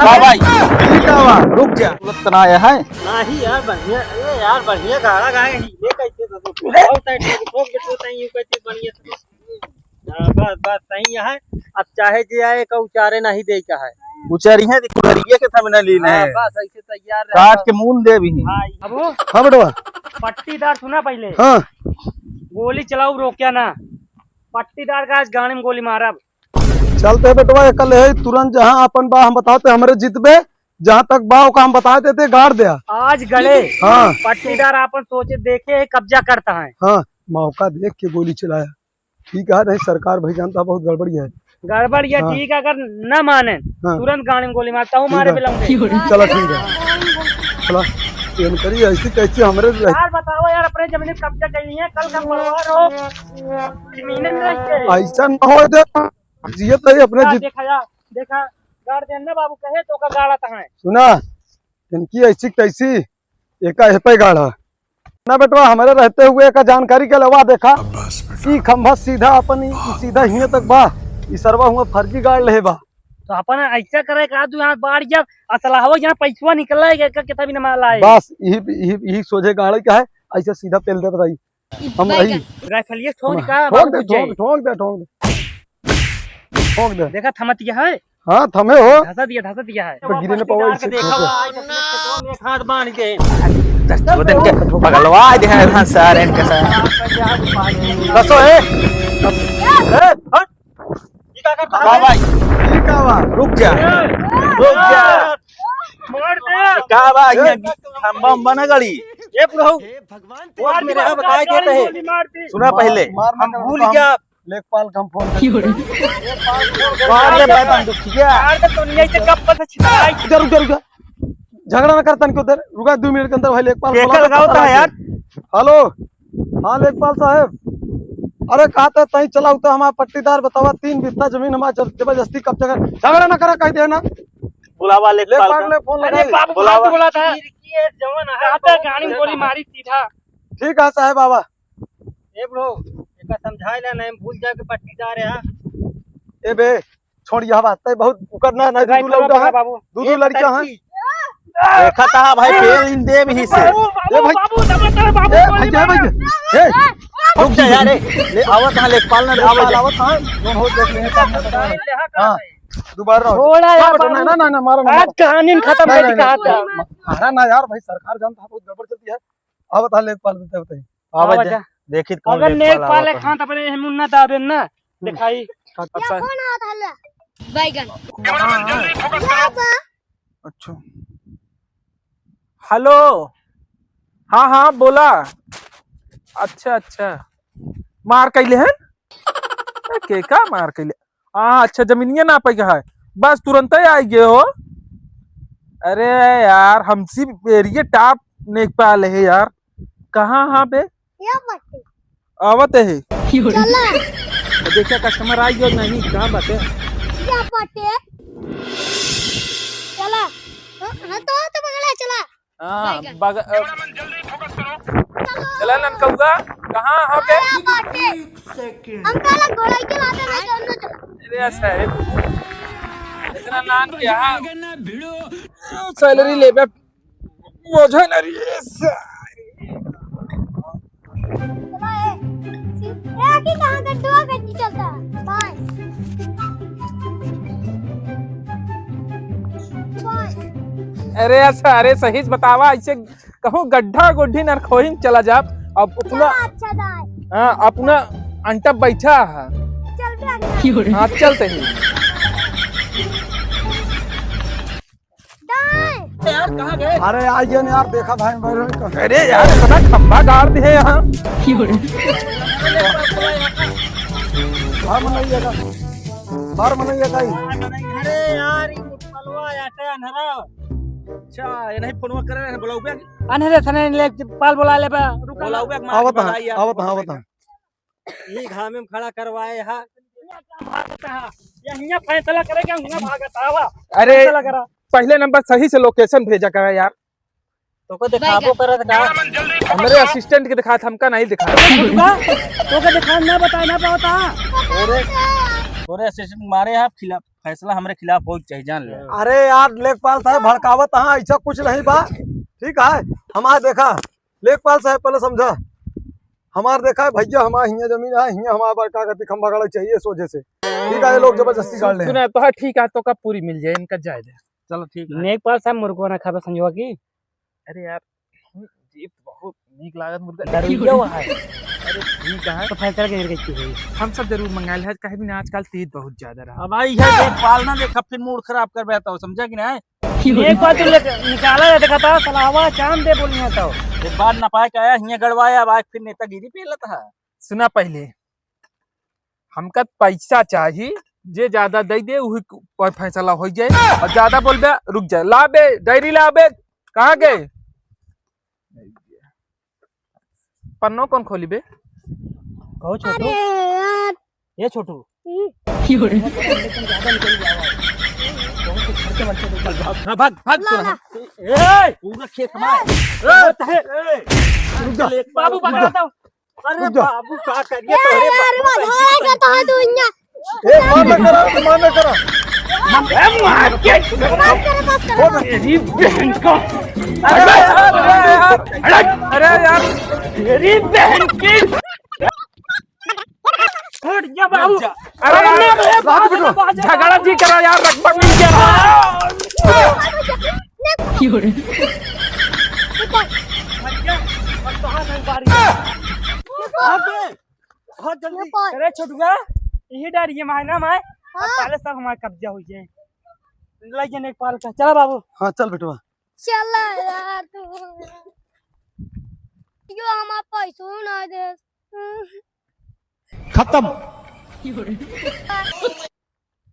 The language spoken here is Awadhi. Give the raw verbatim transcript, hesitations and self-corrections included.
हाँ भाई, ठीक है बा, रुक जा। तुरंत ना आया है। नहीं यार, बढ़िया, ए यार, बढ़िया गाड़ा गाए हैं, ये कैसे दे दो? बहुत टाइट है, ठोक दे, ठोक दे, यूं कैसे बढ़िया से। हाँ, बस, बस, सही है। अब चाहे जे आए, का उचारे नहीं दे का है। उचारी है, तो कुल्हरिये के सामने लीन हाँ, है। बस, ऐसे तैयार रहे, काट बस। के मून दे भी। हाँ, ये अब हाँ बेटवा। पट्टीदार सुना पहले। हाँ। गोली चलाऊ रोक्या ना। पट्टीदार का आज गाड़ी में गोली मारब। चलते बेटवा, एक ले है, तुरंत जहाँ अपन बा हम बताते, हमरे जितबे, जहाँ तक बा ओका हम बता देते, गाड़ दे। आज गले हाँ। पट्टीदार अपन सोचे देखे है, कब्जा करता है। हाँ, मौका देख के गोली चलाया। ठीक है, नहीं सरकार भाई जानता बहुत गड़बड़ी है। गड़बड़ी है, हाँ। ठीक है, अगर न माने हाँ। तुरंत गाड़ी में गोली मारता हूँ, ठीक मारे है। बिलम दे। चलो ठीक है, चला। ये करी ऐसी कैसी हमरे रह- यार बताओ यार, अपने जमीन कब्जा कर लिए, कल का पड़वा रहो, जमीन में रह के। ऐसा न हो दे। जियत रही अपने हाँ, जित- देखा यार, देखा, गाड़ देन ना बाबू, कहे तो का गाड़ा तहाँ है। सुना, इनकी ऐसी तैसी, एका एह पे गाड़ा। ना बेटवा, हमारे रहते हुए एका जानकारी के लेवा देखा, ई खंभा सीधा अपन, ई सीधा हिये तक बा, ई सरवा हुआ फर्जी गाड़ ले बा। तो अपन ऐसा करे का, तू यहाँ बाढ़ गया, असलहवा यहाँ पैसवा निकल है, एका कितना भी न माल आए। बस यही, यही, यही सोझे गाड़े का है, ऐसा सीधा पेल दे बताई। हम रही। राइफलिया ठोक हम का, ठोक दे, बाबू, ठोक, ठोक दे, ठोक दे। ठोक दे। देखा, थमत गया है। हाँ, थमे हो। धसा दिया, धसा दिया है। तो गिरे न पाओ, पट्टीदार इसे के देखा ठोक दे। हुआ, आज अपने खेतों में एक हाथ बांध के। दस चोदन के पगलवा दे हैं, हाँ, सारे इनके साथ। कसो है? ए, हट। ये का करता हाँ है? भाई, ये का बा? रुक जा। ए, रुक जा। मार दे। का बा, ये खंबा उम्बा ना गड़ी। ये बुढ़ऊ। भगवान, वो आज मेरे यहाँ बताए देते हैं। गोली मार दी। सुना पहले, मार, मार, हम मार, भूल मार, गया। लेखपाल का हम फोन करते हैं। मार दे भाई बंदूक, ठीक है? मार दे तो नहीं, ऐसे गप्प से छिपा। रुक जा, रुक जा, रुक जा। झगड़ा ना करतन क्यों तेरे? रुका दो मिनट के अंदर भाई लेखपाल के बोला कल था, गाँव पता था है यार। हेलो, हाँ लेखपाल साहब, अरे कहा था तहीं चला उतर हमारा पट्टीदार बतावा, तीन बित्ता जमीन हमारा जब-, जबरदस्ती कब्जा कर, झगड़ा ना करा कह देना। बुलावा लेखपाल लेखपाल का। ने फोन अरे लगाई। बाबू, बुलावा। बाबू बोला था। फिर की है जवान है, कहा था बहुत गाड़ी में गोली मारी सीधा। ठीक है साहब बाबा। ए ब्रो, एका समझाए ला नहीं, भूल जाए के पट्टीदार है। ए बे, छोड़ यह बात, तै बहुत उकर ना, ना, दू दू लड़का है, बाबू। दू दू लड़का है। देखा था भाई, पेल इन दे भी से। बाबू, ए भाई। बाबू, बाबू, दबा, दबा, बाबू, ए गोली भाई, ए मार। भाई, ए। रुक जा यार, ए। ले, आवत हाँ, लेखपाल ना, आवत, लेखपाल आवत हाँ। कौन हो, देख लेंगे, सामने से। हाँ, दोबारा ना हो। छोड़ा यार, ना, बाबू। ना, ना, ना, मारो ना, आज मारो। कहानी खत्म नहीं, कर नहीं, दी, कहा नहीं, था। मारा ना यार, भाई, सरकार जानता है, बहुत गड़बड़ चलती है। आवत हाँ, लेखपाल देते होते हैं। आवा आवा जा। जा। देखित कौन अगर लेखपाल लेखपाल आवत है। खान त अपने मुन्ना दाबेन ना, हम्म। दिखाई। अच्छा। या कौन आवत हल्ला? बैगन। हाँ, हाँ। या बा। अच्छा। हेलो। हाँ, हाँ, बोला। अच्छा, अच्छा। मार कैले हैं? ए, के का मार कैले? हाँ, अच्छा, जमीनिया नापे के है। बस तुरंते आई गए हो। अरे यार, हमसी एरिया टॉप नेक पे आले है यार। कहाँ, हाँ बे? या बाटे। आवत है। चला। देखिए, कस्टमर आई गयो नहीं, कहाँ बाटे? या बाटे। चला। हाँ, हाँ, तो, तो बगल है, चला। हाँ, बैगन। बग-, अ, चला ननकौआ, कहाँ हो बे? अरे बाटे। अंकल, घोड़ा के बाटे, मैं दोनों चला। अरे साहब, इतना नान के यहाँ सैलरी लेबे, मजा ना रही है, साहब। ए, कि कहाँ गड्ढवा गड्ढी चलता है? बाय। बाय। अरे अच्छा, अरे सही से बतावा, ऐसे कहूँ गड्ढा गुड्ढी नरखोहिन चला जाब, अब अपना चला, अच्छा दाई। हाँ, अपना अंटा बैठा है। चल बे अगला। हाँ, चलते हैं। दाई। यार, कहाँ गए? अरे, आ गए ना यार, देखा भाई, भाई, भाई, कहाँ? अरे यार, इतना खंभा गाड़ दिए यहाँ। बाहर बनाइएगा, बाहर बनाइएगा ही। अरे यार, ये मुतलवा याटे अनहरा। अच्छा, ये नहीं फोनवा करे रहे, बुलाओ बे। अनहरे थने लेखपाल बुला लेबे, रुका। बुलाओ बे, मार के आवत है, भगाई यार। आवत है, आवत है। ई घामे में खड़ा करवाए हा। यहिया फैसला करेगा, हिया भागत आवा। अरे, फैसला करा। पहले नंबर सही से लोकेशन भेजा करा यार। तोको दिखाबो करत का? हमरे असिस्टेंट के दिखात, हमका नहीं दिखात। तोका दिखान ना बताए ना पावता। तोरे, तोरे असिस्टेंट मारे हा खिलाफ। फैसला हमरे खिलाफ होइक चाही, जान ले। अरे यार, लेखपाल साहब भड़कावत हैं, ऐसा कुछ नहीं बा। ठीक है, हमार देखा, लेखपाल साहब पहले समझा, हमार देखा है भैया, हमार हियाँ जमीन है, हियाँ हमार बड़का गति खंभा गाड़े चाहिए सोझे से। ठीक है, ये लोग जबरदस्ती गाड़ ले। सुना तो है, ठीक है, तो कब पूरी मिल जाए, इनका जाए दे। चलो ठीक है। लेखपाल साहब मुर्गो ना खाबे संजोआ की। अरे यार, हम्म, जीप बहुत नीक लागत मुर्गा। डरुइया हुआ है। अरे ठीक है। तो फैसला के करके की हुई? हम सब जरूर मंगाइल है, कहे भी ना आजकल तीत बहुत ज्यादा रहा। अब आई है देख पालना, देखा फिर मूड खराब कर बैठा हो, समझा कि नहीं? एक बार तू ले-, निकाला है, देखा था, सलावा चांद दे बोली है तो। एक बार ना पाए के आया, हियाँ गड़वाया, अब आज फिर नेतागिरी पे लता है। सुना पहले, हमका पैसा चाही, जे ज्यादा दे दे, उही क-, पर फैसला हो जाए। और ज्यादा बोल दे, रुक जाए। ला बे, डायरी ला बे, कहाँ गए? पन्नो कौन खोली बे? कहो छोटू। अरे यार। ये छोटू। हम्म। हाँ, भाग, भाग, ला, सुना। ला। ए, पूरा खेत हमारा। ए, ए, ए, रुक जा। बाबू, पकड़ा दो। अरे रुक जा। बाबू, का करिए ए, तोहरे यार, बाबू का मजा आएगा तो है दुनिया। ए, मार ना करा, मार ना करा। ए, मार के बस करो, बस करो। तेरी बहन को। अरे, अरे, अरे, अरे, अरे यार। तेरी बहन की। हट जा बाबू। अरे, अरे, अरे, बाबू, बाबू, झगड़ा जी करा यार, रकबा मिल गया। क्यों रे? मर गया, अब तो हाथ में बारी। भाग बे, भाग जल्दी। अरे छोटुआ, यही डर ये मायना में, अब हाँ। पहले सब हमारा कब्जा हो जाए। ले जाने एक पाल का, चला बाबू। हाँ, चल बेटवा। चला यार तू। यो हमारा पैसो ना दे। खत्म।